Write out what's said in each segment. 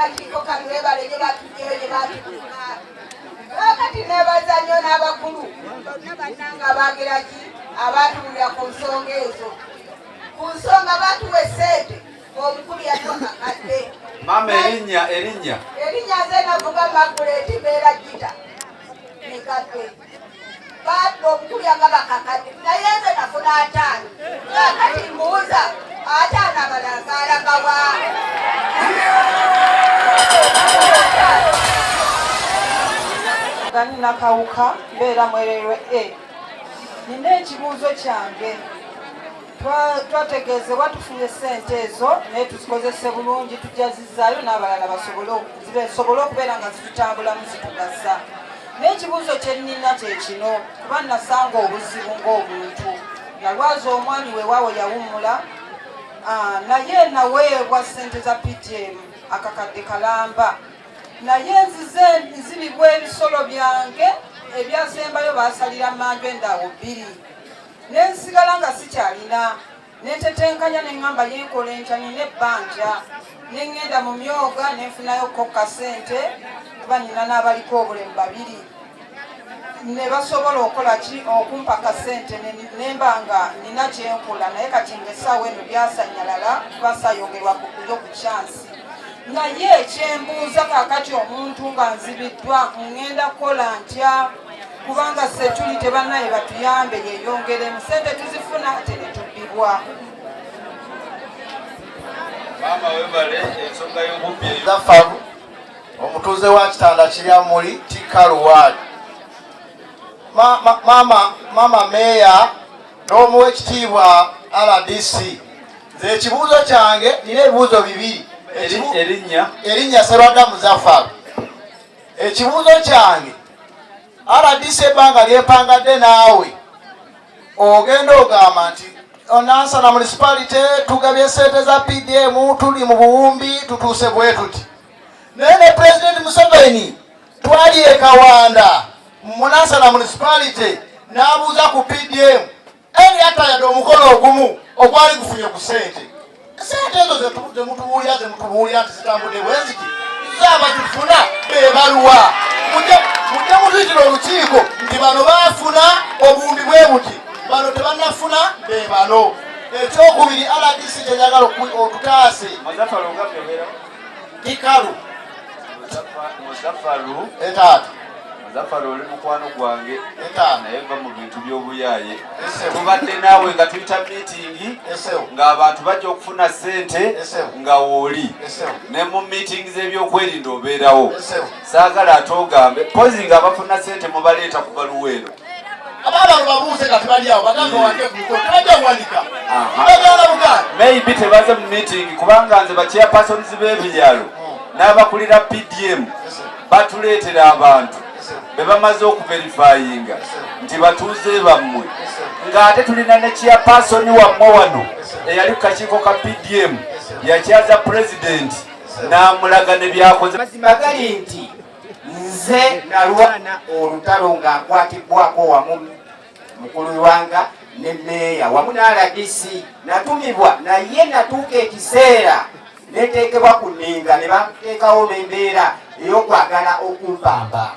N'akakiiko kano webale nyo, batugyeyo gye batutuma. Kakati nebaza nnyo n'abakulu bonna bannanga abagira ki abatunulira ku nsonga ezo, ku nsonga batuwa esente. Omukulu yatuwa kakadde. Maama, erinnya, erinnya? Erinnya nze navuga Maguleti, mbeera Gita mikadde. Omukulu yagaba kakadde, naye nze nafuna 50. Kakati mbuuza, 50 abalala gaalagawa? Gani Nakawuka, mbeera Mwererwe A. Nina ekibuuzo kyange. Twategeezebwa tufunye sente ezo, naye tuzikozese bulungi, tujja zizaayo n'abalala basobole okubeera nga zitutambulamu, zitugasa. N'ekibuuzo kye nnina kye kino, kuba nasanga obuzibu ng'omuntu nalwaza omwami, weewaawo yawummula. Naye naweebwa sente za PDM akakadde kalamba, naye nzize nzibibwa ebisolo byange ebyasembayo, basalira manju endaawo bbiri, nensigala nga sikyalina. Nentetenkanya, neŋŋamba yenkola enkya, nina ebbanja, neŋŋenda mu myoga nenfunayo ko kasente, kuba nina n'abaliko obulemu babiri, ne basobola okukola ki, okumpa kasente, nemba nga nina kyenkola. Naye kati nga essaawa eno byasanyalala, kuba sayongerwa kuyo ku chance. Naye kyembuuza kakati, omuntu nga nzibiddwa, ŋŋenda kukola ntya? Kubanga setuli tebannaye batuyambe yeyongeremu. Sente tuzifuna, ate ne tubbibwa. Maama, webale ensonga y'obubbi eyo. Zafaru, omutuuze wa Kitanda Kiryamuli, Tikaluwaadi. Mama, mama meeya n'omuwa ekitiibwa RDC, nze ekibuuzo kyange, nina ebibuuzo bibiri. Erinnya? Erinnya Serwadda Muzafaru. Ekibuuzo kyange, RDC, ebbanga lyempangadde naawe, ogenda ogamba nti Nansana Municipality tugabye sente za PDM, tuli mu buwumbi, tutuuse bwe tuti, naye ne President Museveni twali e Kawanda mu Nansana Municipality n'abuuza ku PDM, eri atayadde omukono ogumu ogwali gufunye ku sente. Sente ezo zemutubuulira nti zitambudde bwe ziti, zaabazifuna bebaluwa? Mujje mutuyitira olukiiko nti bano baafuna obuwumbi bwe buti, bano tebannafuna, be bano. Ekyokubiri, RDC, kyenjagala otutaase. Muzafaru, ogambye obeera Kikalu. Muzafaru. Etaata. Muzafaru, oli mukwano gwange. Etaano. Naye va mu bintu by'obuyaaye. Tubadde naawe nga tuyita meeting, ng'abantu bajja okufuna ssente, nga wooli ne mu meeting z'ebyokwerinda obeerawo. Saagala ate ogambe pozi nga abafuna ssente mubaleeta kuva Luweero. Abaabano babuuze nga tebali awo, bagambe wange ku mikolo tebajja kuwanika, bagala bugaali. Maybe tebaze mu meeting, kubanga nze ba chairpersons b'ebyalo n'abakulira PDM batuleetera abantu be bamaze okuverifyinga nti batuuze bammwe, ng'ate tulina ne chairperson wammwe wano eyali ku kakiiko ka PDM, yakyaza president n'amulaga ne byakoze. Mazima gali nti nze nalwana olutalo nga nkwatibwako wamu mukulu wanga ne meeya wamu ne RDC. Natumibwa, naye natuuka ekiseera neteekebwa ku nninga, ne bateekawo n'embeera ey'okwagala okumpamba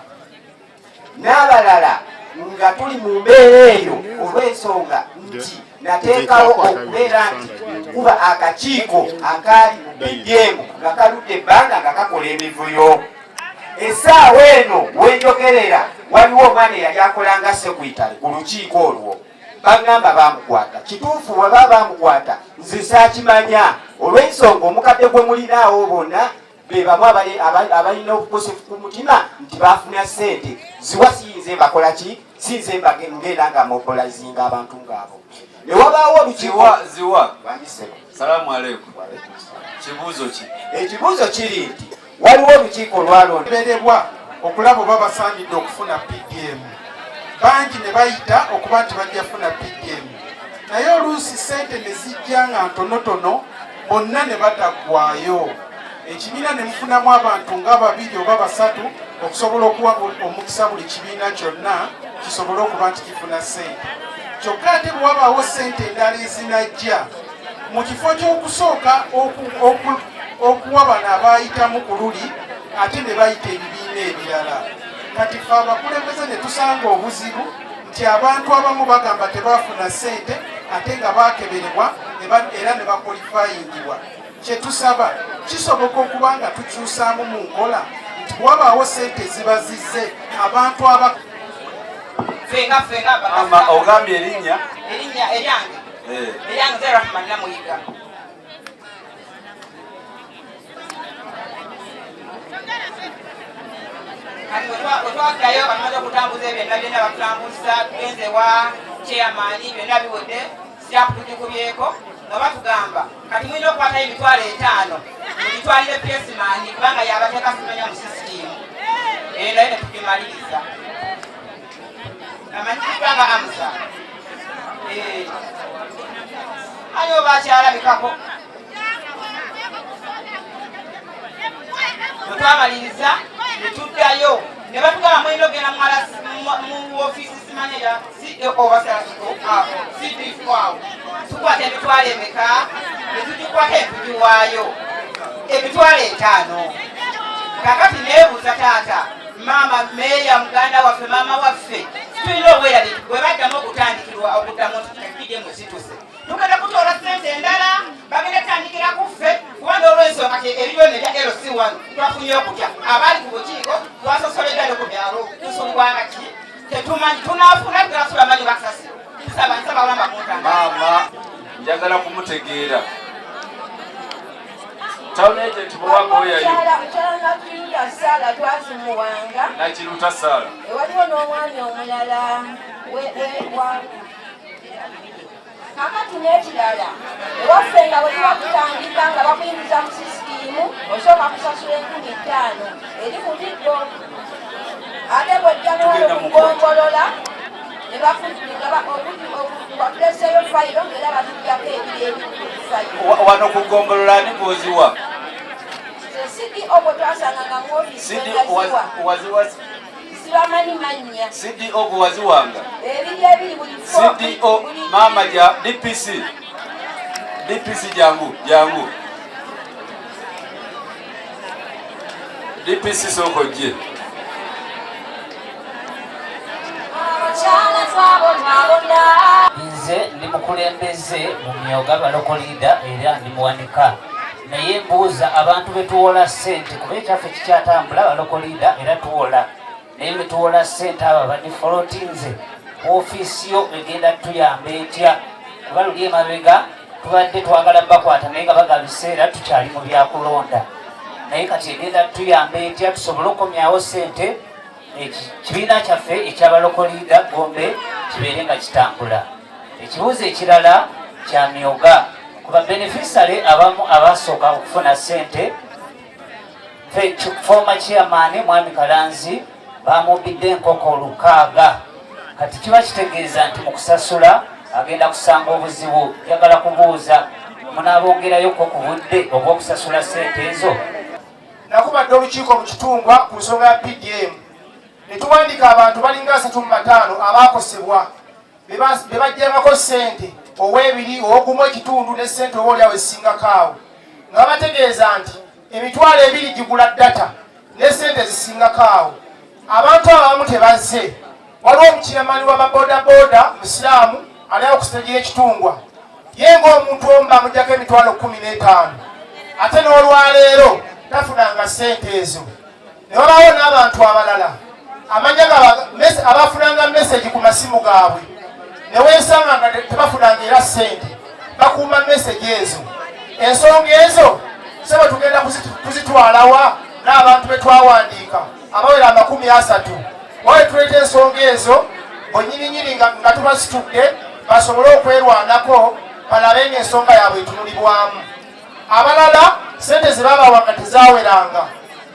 n'abalala, nga tuli mu mbeera eyo olw'ensonga nti nateekawo okubeera nti kuba akakiiko akaali mu PDM nga kaludde ebbanga nga kakola emivuyo. Essaawa eno wenjogerera, waliwo omwana eyali akolanga secretary ku lukiiko olwo, baŋŋamba bamukwata. Kituufu, waba bamukwata nze saakimanya, olw'ensonga omukadde gwe mulinaawo bonna be bamu abalina obukosefu ku mutima nti bafuna ssente ziwa. Siyinze mbakola ki, sinze ngenda nga mobilizinga abantu ngaabo ne wabaawo olukiiko. Ziwa, ziwa. Wangisebo. Salaamu aleikum. Kibuuzo ki? Ekibuuzo kiri nti waliwo olukiiko olwalonda berebwa okulaba oba basaanidde okufuna PDM. Bangi ne bayita okuba nti bajja kufuna PDM, naye oluusi sente ne zijja nga ntonotono, bonna ne bataggwayo. Ekibiina ne mufunamu abantu nga babiri oba basatu okusobola okuwa omukisa buli kibiina kyonna kisobole okuba nti kifuna ssente. Kyokka ate bwe wabaawo ssente endala ezinajja, mu kifo ky'okusooka okuwa bano abaayitamu ku luli ate ne bayita ebibiina ebirala. Kati ffe abakulembeze ne tusanga obuzibu nti abantu abamu bagamba tebaafuna ssente ate nga baakeberebwa era ne bakwalifayingibwa. Kye tusaba kisoboka okuba nga tukyusaamu mu nkola nti bwewabaawo ssente ziba zizze abantu aba Mama ogambye erinnya? Erinnya eryange. Eh. Eryange nze Rahman Namuyiga. Kati wetwaddayo batumaze okutambuza ebyo byonna byonna batutambuza tugenze wa chairman byonna biwedde sirapu tugikubyeko nga batugamba kati mulina okukwatayo emitwalo etaano mugitwalire pesimaani kubanga yabateeka simanya mu sisitiimu eyo nayo netugimaliriza amanyikiddwa nga amusa eh. aye oba akyalabikako bwetwamaliriza netuddayo ne batugamba mulina okugenda mu ofiisi simanya ya cdo oba cdfo awo tukwata emitwalo emeka netugikwata etugiwaayo emitwalo etaano kakati nebuuza taata maama meeya muganda waffe maama waffe tulina obwerabiri bwe baddamu okutandikirwa okuddamu nti muzituse tugenda kutoola sente endala bagenda tandikira ku ffe kuba n'olwensonga ti ebiriwo nebya lc1 twafunye okutya abaali ku bukiiko twasosoledda ne ku byalo tusulibwanga ki tetumanyi tunafuna tugasula manyi bakasasiro nsaba nsaba olamba kuntanga maama njagala kumutegeera town agent bwewagoyayo Nakiruta Sala twazimuwanga Nakiruta Sala waliwo n'omwami omulala Kakati n'ekirala ewaffe nga bwe tuba tutandika nga bakuyingiza mu sisitiimu osooka kusasula 5000 eri ku biggo ate bw'ojja newano kugombolola nga tuleseeyo fayiro ng'era batujjako ebiri ebiri ku fayiro. Wano ku gombolola ani gwoziwa? CDO bwe twasanga nga mu ofiisi waziwa sibamanyi mannya. CDO gwe waziwanga? Ebiri ebiri buli CDO maama ja DPC. DPC jangu jangu. DPC sooka ojje. Nze ndi mukulembeze mu myoga baloko leader era ndi muwanika naye mbuuza abantu betuwola ssente kuba ekyaffe kikyatambula baloko leader era tuwola naye betuwola ssente abo abadifolotinze ofiisi yo egenda tuyamba etya kuba luli emabega tubadde twagala bakwata naye nga baga biseera tukyali mu byakulonda naye kati egenda tuyamba etya tusobole okukomyawo ssente ekibiina kyaffe eky'abalokoliida Gombe kibeere nga kitambula. Ekibuuzo ekirala kya myoga ku babenefisale abamu abasooka okufuna ssente former chairman Mwami Kalanzi bamubbidde enkoko lukaaga kati kiba kitegeeza nti mu kusasula agenda kusanga obuzibu. Njagala kubuuza munaabongerayoko ku budde obw'okusasula ssente ezo? Nakubadde olukiiko mu Kitungwa ku nsonga ya PDM ne tuwandiika abantu balinga 35 abaakosebwa be baggyangako ssente ow'ebiri ow'ogumu ekitundu ne ssente oba olyawo ezisingako awo nga babategeeza nti emitwalo ebiri gigula data ne ssente ezisingako awo. Abantu abo abamu tebazze. Waliwo omukyamani wa babodaboda musiraamu ali awo ku siteegi y'Ekitungwa ye ng'omuntu omu bamugyako emitwalo 15 ate n'olwaleero tafunanga ssente ezo. Ne wabaawo n'abantu abalala amanya abafunanga mesegi ku masimu gaabwe ne weesanga nga tebafunanga era ssente bakuuma mesegi ezo. Ensonga ezo sebo tugenda kuzitwalawa n'abantu be twawandiika abawera 30 wawe tuleeta ensonga ezo bonyininyini nga tubasitudde basobole okwerwanako balabe nga ensonga yaabwe etunulibwamu. Abalala sente ze babawanga tezaweranga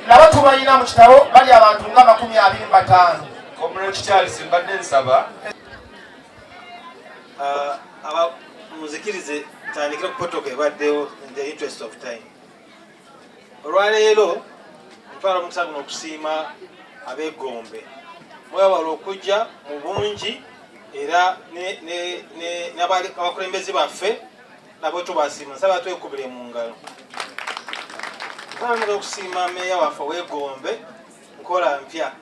nabo tubalina mu kitabo bali abantu nga 25. Comrade Charles mbadde nsaba muzikirize ntandikire ku protocol ebaddewo in the interest of time. Olwaleero ntwala omukisa guno okusiima ab'eggombe mwewala okujja mu bungi era n'abakulembeze baffe nabo tubasiima. Nsaba twekubire mu ngalo. Twagala okusiima meeya waffe ow'e Gombe, nkola mpya,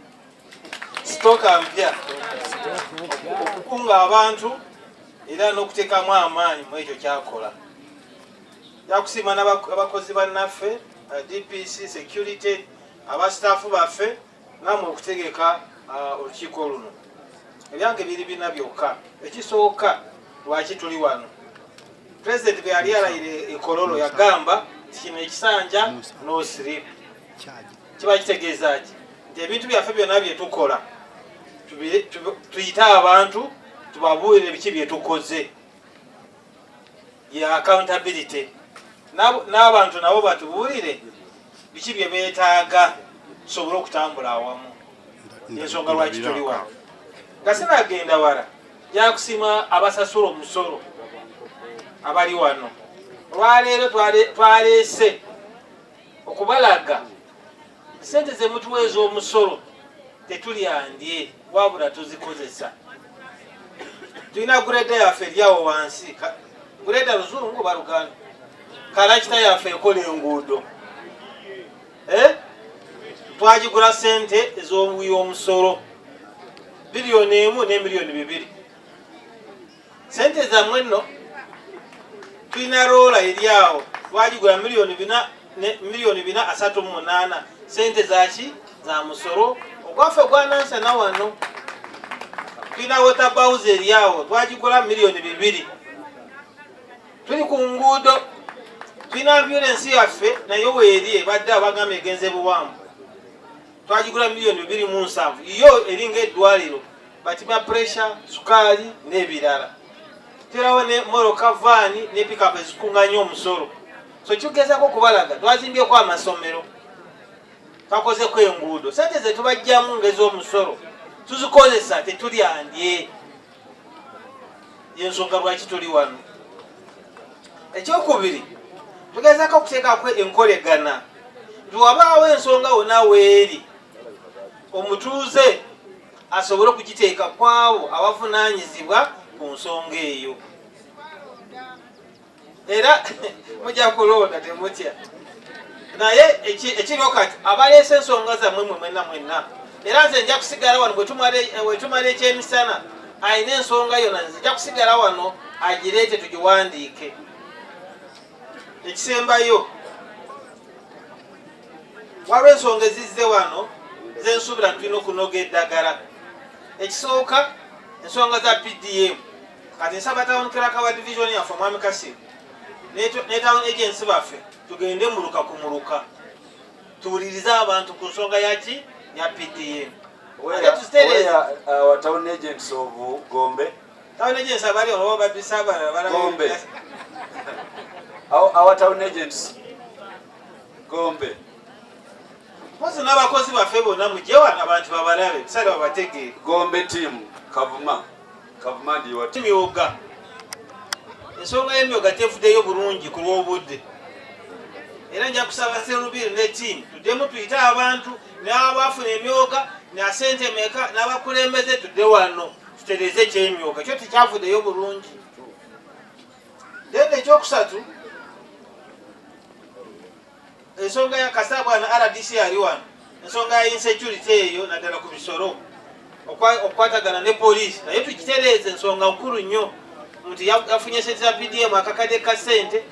sitooka mpya, okukunga abantu era n'okuteekamu amaanyi mu ekyo kyakola. Yakusiima n'abakozi bannaffe, DPC, security, abasitaafu baffe, namwe okutegeka olukiiko luno. Ebyange biri bina byokka. Ekisooka, lwaki tuli wano? Pulezidenti bwe yali alayira e Kololo yagamba nti kino ekisanja no sleep. Kiba kitegeeza ki? Nti ebintu byaffe byonna bye tukola tuyite abantu tubabuulire biki bye tukoze, ya accountability, n'abantu nabo batubuulire biki bye beetaaga tusobole okutambula awamu. Ensonga lwaki tuli wano. Nga sinagenda wala, njakusiima abasasula omusolo abali wano olwaleero. Twaleese okubalaga sente zemutuwa ez'omusolo tetulyandye, wabula tuzikozesa. Tulina grader yaffe eryawo wansi. Grader luzungu oba Luganda? Kalakita yaffe ekola enguudo, eh? Twagigula sente ez'omuwi w'omusolo, 1.2 biliyoni. Sente zammwe nno. Tulina roller eri awo, twagigula 438 miliyoni, sente zaki? Za musolo ogwaffe gwa Nansana. Wano tulina water bowser eri awo, twagigula 2 miliyoni. Tuli ku nguudo. Tulina ambulensi yaffe nayo weeri, ebadde abagamba egenze buwanvu, twagigula 270 miliyoni. Yo eringa eddwaliro, bapima pressure, sukaali n'ebirala. Terawo ne moroka, vaani ne pickup ezikuŋŋanya omusolo. So kigezako okubalaga twazimbyeko amasomero, twakozeko enguudo. Sente zetubajjamu ngez'omusolo tuzikozesa, tetulyandye. Yensonga lwaki tuli wano. Ekyokubiri, tugezako okuteekako enkolegana nti wabaawo ensonga wona weeri, omutuuze asobole okugiteeka kwabo abavunaanyizibwa ku nsonga eyo. Era mujja kulonda, temutya. Naye ekiriwo kati, abaleese ensonga zammwe mwe mwenna mwenna, era nze nja kusigala wano bwetumala ekyemisana. Alina ensonga yona, nze nja kusigala wano agireete tugiwandiike. Ekisembayo, waliwo ensonga ezizze wano zensuubira nti tulina okunoga eddagala. Ekisooka, ensonga za PDM. Kati nsaba town clerk wa division yaffe, omwami Kasiru, ne town agents baffe, tugende muluka ku muluka tuwulirize abantu ku nsonga yaki? Ya PDM. Ate tuzitereeze. Our town agents of Gombe. Town agents abali oba babisa abalala. Gombe. Our town agents. Gombe. Mpozi n'abakozi baffe bonna mujje wano abantu babalabe, bisale babategeere. Gombe team, Kavuma. Kavuma ndi wa Emyoga, ensonga y'emyoga tevuddeyo bulungi ku lw'obudde, era nja kusaba Serubiri ne team tuddemu tuyite abantu n'abaafuna emyoga na sente meka n'abakulembeze, tudde wano tutereeze ekyemyoga kyo tekyavuddeyo bulungi. Then ekyokusatu, ensonga ya Kasabwana RDC ali wano, ensonga ya insecurity eyo naddala ku bisolo, okukwatagana ne poliisi naye tukitereeze. Ensonga nkulu nnyo nti yafunye sente za PDM, akakadde ka sente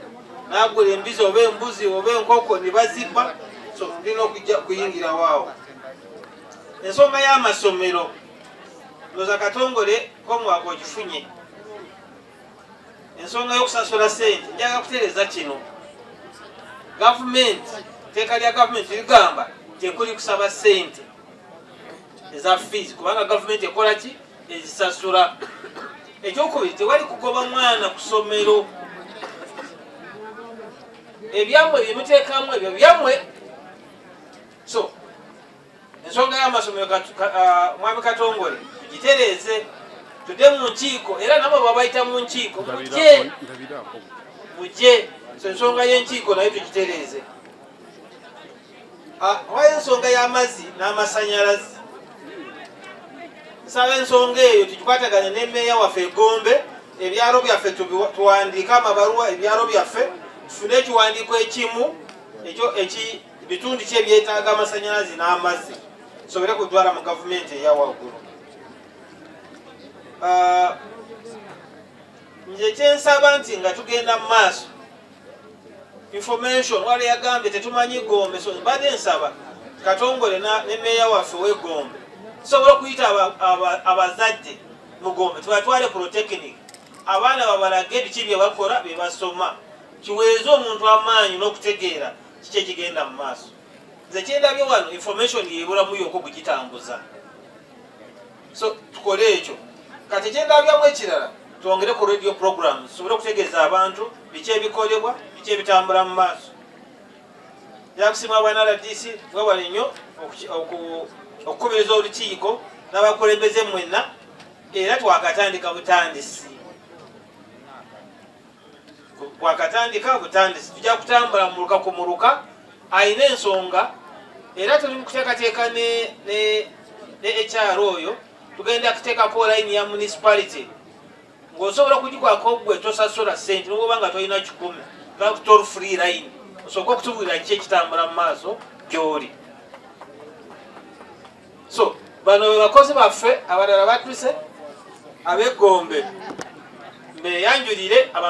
n'agula embizi oba embuzi oba enkoko ne bazibba. So tulina okujja kuyingirawo awo. Ensonga y'amasomero, ndoza Katongole komwaka ogifunye. Ensonga y'okusasula sente, njagala kutereeza kino. Gavumenti, etteeka lya gavumenti ligamba tekuli kusaba sente eza fees, kubanga gavumenti ekola ki? Ezisasula. Ekyokubiri, tewali kugoba mwana ku ssomero. Ebyammwe byemuteekamu ebyo byammwe. So ensonga y'amasomero, mwami Katongole, tugitereeze, tudde mu nkiiko, era nabo babayita mu nkiiko, mujje mujje. So ensonga y'enkiiko nayo tugitereeze. Wayo ensonga y'amazzi n'amasanyalaze, nsaba ensonga eyo tugikwatagane ne meeya waffe Egombe. Ebyalo byaffe tuwandiike amabaluwa, ebyalo byaffe tufune ekiwandiiko ekimu ekyo. Bitundu ki ebyetaaga amasanyalaze n'amazzi tusobole kutwala mu gavumenti eya waggulu. Nze kyensaba nti nga tugenda mu maaso, information wale yagambye tetumanyi Gombe, so mbadde nsaba Katongole ne meeya waffe w'e Gombe tusobola okuyita abazadde mu Gombe, tubatwale Polytechnic, abaana babalage biki bye bakola, bye basoma, kiweeze omuntu amaanyi n'okutegeera kiki ekigenda mu maaso. Nze kyendabye wano, information yebulamu yokka okugitambuza, so tukole ekyo. Kati kyendabyamu ekirala, twongere ku radio programs tusobole okutegeeza abantu biki ebikolebwa, biki ebitambula mu maaso. Yakusimwa bwana RDC, webale nnyo okukubiriza olukiiko n'abakulembeze mwenna, era twakatandika butandisi, twakatandika butandisi. Tujja kutambula muluka ku muluka alina ensonga, era tuli mu kuteekateeka ne HR oyo, tugenda kuteekako layini ya municipality ng'osobola okugikwako gwe tosasula sente nokuba nga tolina 100, toll free line, osooke okutubuulira kiki ekitambula mu maaso gy'oli. So bano be bakozi baffe, abalala badduse. Ab'eggombe mbeyanjulire abantu.